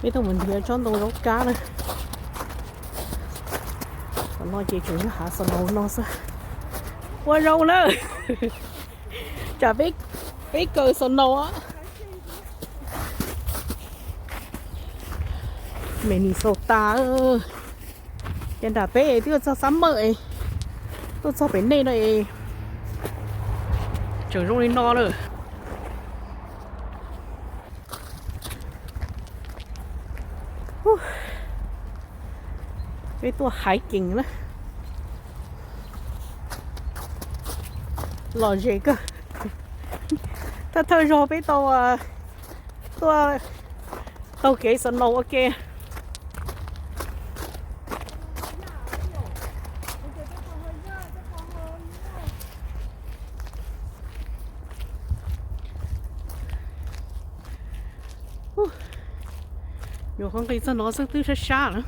Peb tuaj mus nrhiav tsob ntoo zaub kab na. Qhov no ces tseem yog hav snow no xwb. Ua zoo na. Tsam peb, peb kawm snow. Minnesota. Ces nram peb twb yuav txog summer es tuaj txog pem nej no es tseem zoo li no lawm. Peb tuaj hiking na. Lom zem kawg. Thawj thawj zaug peb tau tuaj taug kev snow ua ke. Nyuam qhuav nqis txog no xwb twb sab sab na.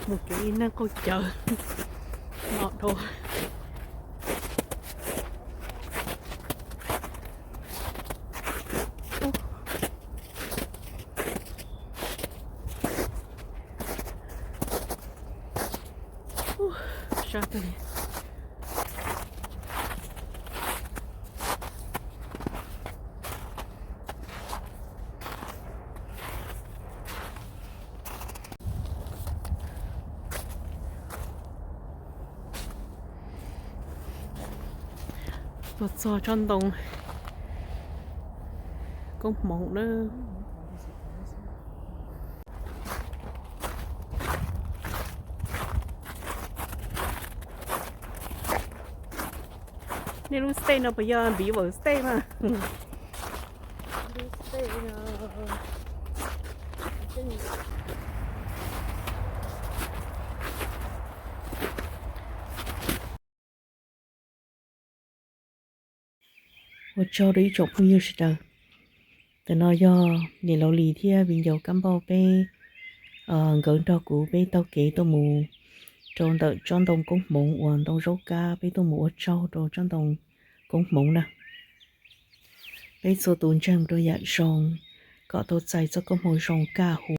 Mus kev ib neeg qaug cawv no dhau. Sab tag li. Tuaj txog tsob ntoo koob hmoov na. Nej lub state no puas yog Beaver State mas? Ua tsaug rau ib tsoom phooj ywg sawv daws. Ntawm no yog niam laus Lis thiab viv ncaus Kab Npauj peb, nkawd nrog kuv peb taug kev tuaj mus rau ntawm tsob ntoo koob hmoov uas ntoo zaub kab, peb tuaj mus ua tsaug rau tsob ntoo koob hmoov na. Peb txhua tus ntseeg rau yam zoo kom tau txais txoj koob hmoov zoo kaj huv.